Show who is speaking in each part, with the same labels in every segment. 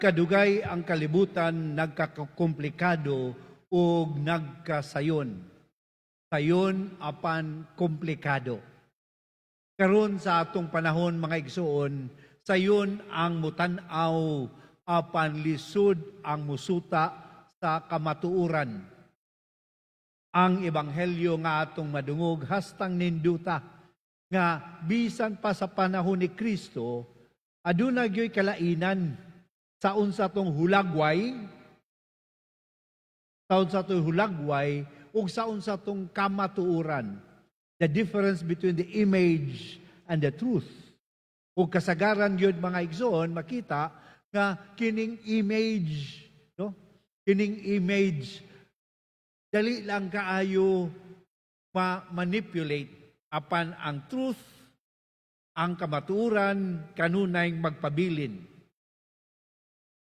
Speaker 1: Kadugay ang kalibutan nagkakakomplikado ug nagkasayon. Sayon apan komplikado. Karon sa atong panahon, mga igsuon, sayon ang mutan-aw apan lisod ang musuta sa kamatuoran. Ang ebanghelyo nga atong madungog hastang ninduta nga bisan pa sa panahon ni Kristo aduna gyoy kalainan sa unsa tong hulagway, sa unsa tong hulagway ug sa unsa tong kamatuoran, the difference between the image and the truth. Ug kasagaran gyud, mga igsoon, makita nga kining image, no, kining image dali lang kaayo ma-manipulate, apan ang truth, ang kamatuoran, kanunay magpabilin,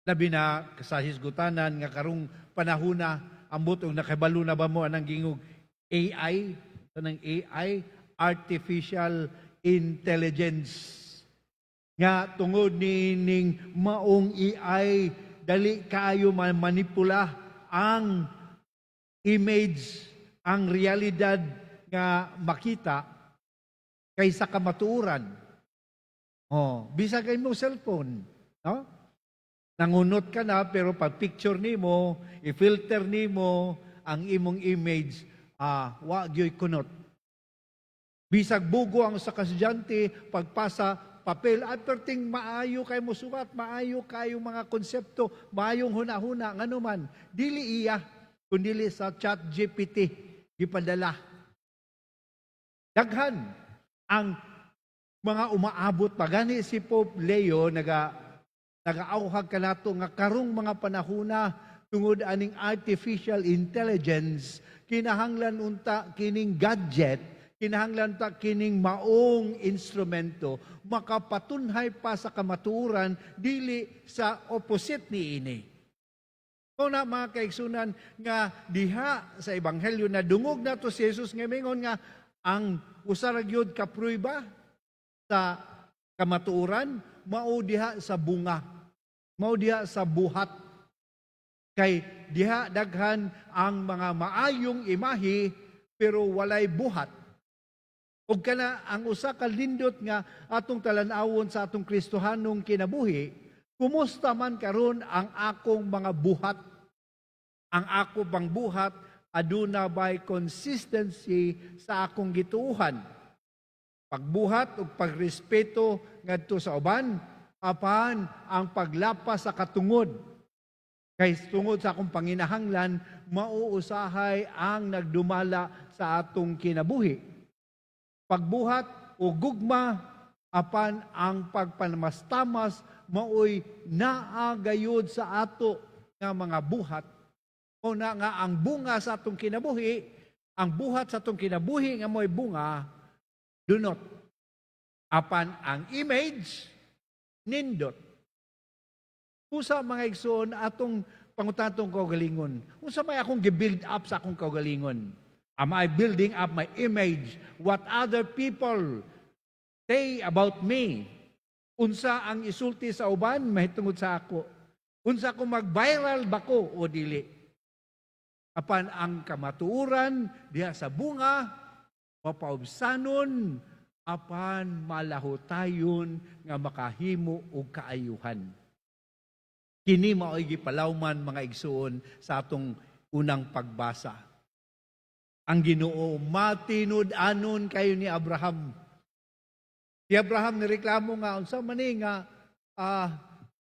Speaker 1: labi na sa hisgutanan nga karong panahona. Ambot og nakabalo na ba mo anang giingong AI, anang AI, artificial intelligence, nga tungod ni ning maong AI dali kaayo manipula ang image, ang realidad nga makita kaysa kamatuoran. Oh, bisag kay mo cellphone, no? Nangunot ka na, pero pag picture nimo, i-filter nimo ang imong image, wa gyoy kunot. Bisag bugo ang sa kaestudyante, pagpasa papel, at perting maayo kay mo sukat, maayo kayo mga konsepto, maayong huna-huna, ngano man, dili iya, kundili sa Chat GPT, gipadala. Daghan ang mga umaabot pa. Gani si Pope Leo nagaauhag kanato nga karong mga panahona, tungod aning artificial intelligence, kinahanglan unta kining gadget, kinahanglan ta kining maong instrumento makapatunhay pa sa kamatuoran, dili sa opposite niini. Mao na, mga kaigsunan, nga diha sa ebanghelyo na dungog nato si Jesus nga mingon nga ang usa ra gyud ka prueba sa kamatuoran mao diha sa bunga, mao diha sa buhat, kay diha daghan ang mga maayong imahe pero walay buhat. Ug kana ang usa ka lindot nga atong talan-awon sa atong Kristohanong kinabuhi: kumusta man karon ang akong mga buhat? Ang ako bang buhat aduna bay consistency sa akong gituohan? Pagbuhat ug pagrespeto ngadto sa uban, apan ang paglapas sa katungod kay tungod sa akong panginahanglan, mauusahay ang nagdumala sa atong kinabuhi. Pagbuhat o gugma, apan ang pagpanamastamas maoy naa gayud sa ato nga mga buhat. O na nga ang bunga sa atong kinabuhi, ang buhat sa atong kinabuhi nga mo'y bunga, dunot. Apan ang image, nindot. Usa, mga igsoon, atong pangutatong kaugalingon. Unsa may akong gi-build up sa akong kaugalingon? Am I building up my image? What other people say about me? Unsa ang isulti sa uban mahitungod sa ako? Unsa ko, mag-viral ba ko o dili? Apan ang kamatuoran diha sa bunga, mapaubsanon apan malahutayon nga makahimo og kaayuhan. Kini mao'y gipalawman, mga igsuon, sa atong unang pagbasa. Ang Ginoo matinud-anon kayo ni Abraham. Si Abraham nireklamo nga unsa man ni nga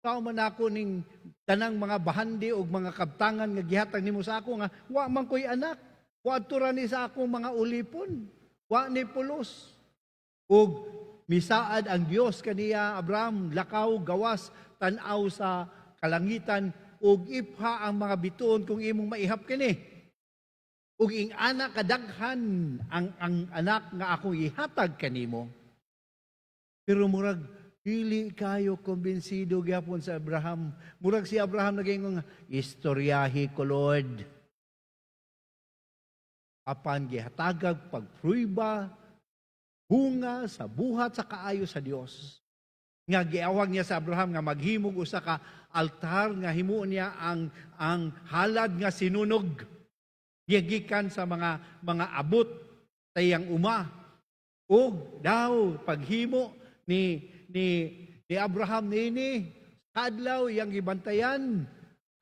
Speaker 1: sao man ako ning tanang mga bahandi og mga kabtangan nga gihatag nimo sa ako nga wa man ko'y anak. Wa ra ni sa akong mga ulipon. Wa ni pulos. Ug misaad ang Dios kaniya, "Abraham, lakaw gawas, tan-aw sa kalangitan ug ipha ang mga bituon kung imong maihap kini. Ug ing ana kadaghan ang anak nga akong ihatag kanimo." Pero murag dili kayo kumbinsido gyapon sa Abraham. Murag si Abraham nagaingon nga, "Istoryahi ko, Lord." Apan gihatagag pagpruiba, bunga sa buhat sa kaayo sa Dios. Nga giawhag niya sa Abraham nga maghimog usa ka altar nga himuon niya ang halad nga sinunog gigikan sa mga abot sa iyang uma. Ug daw paghimo ni Abraham niini, kadlaw iyang gibantayan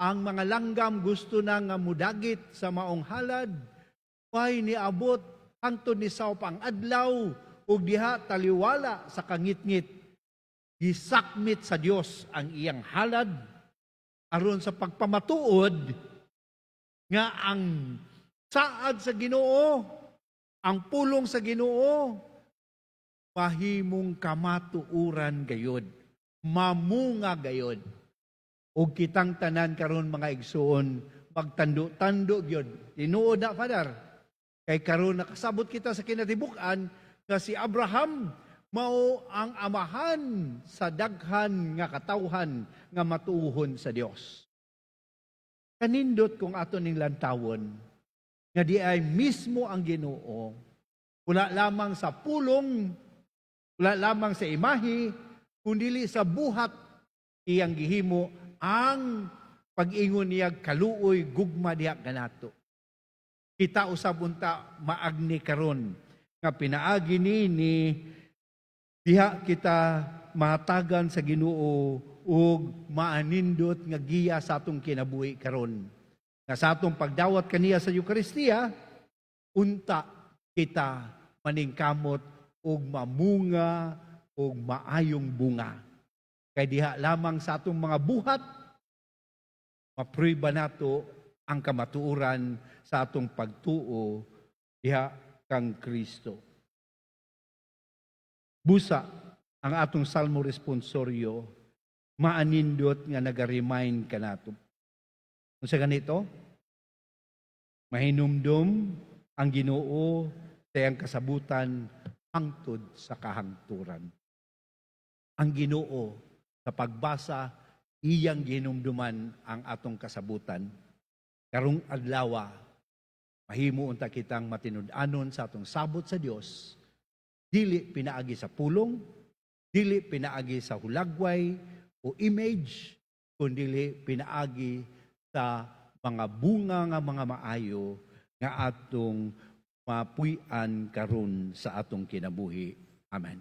Speaker 1: ang mga langgam, gusto na nga mudagit sa maong halad. Way niabot hangtod ni pa ang adlaw, ug diha taliwala sa kangitngit, gisakmit sa Dios ang iyang halad aron sa pagpamatuod nga ang saad sa Ginoo, ang pulong sa Ginoo, mahimong kamatuoran gayod, mamunga gayod. Ug kitang tanan karon, mga igsuon, magtando-tando gyud. Tinuod na, Father. Kay karon nakasabot kita sa kinatibuk-an nga si Abraham mao ang amahan sa daghan nga katawhan nga matuohon sa Dios. Kanindot kung ato ning lantawon nga di ay mismo ang Ginoo, wala lamang sa pulong, wala lamang sa imahe, kundili sa buhat iyang gihimo ang pag-ingon niya kaluoy, gugma diha kanato. Kita usab unta maagni karon nga pinaagi ni diha kita mahatagan sa Ginoo ug maanindot nga giya sa atong kinabuhi karon. Nga sa atong pagdawat kaniya sa Eukaristiya, unta kita maningkamot ug mamunga og maayong bunga. Kay diha lamang sa atong mga buhat maprueba nato ang kamatuoran sa atong pagtuo diha kang Kristo. Busa ang atong Salmo responsoryo maanindot nga naga-remind kanato. Unsa ganito? Mahinumdum ang Ginoo sa iyang kasabutan hangtod sa kahangturan. Ang Ginoo sa pagbasa, iyang gihinumduman ang atong kasabutan. Karong adlaw, mahimo unta kitang matinud-anon sa atong sabot sa Dios, dili pinaagi sa pulong, dili pinaagi sa hulagway o image, kundili pinaagi sa mga bunga nga mga maayo nga atong mapuy-an karon sa atong kinabuhi. Amen.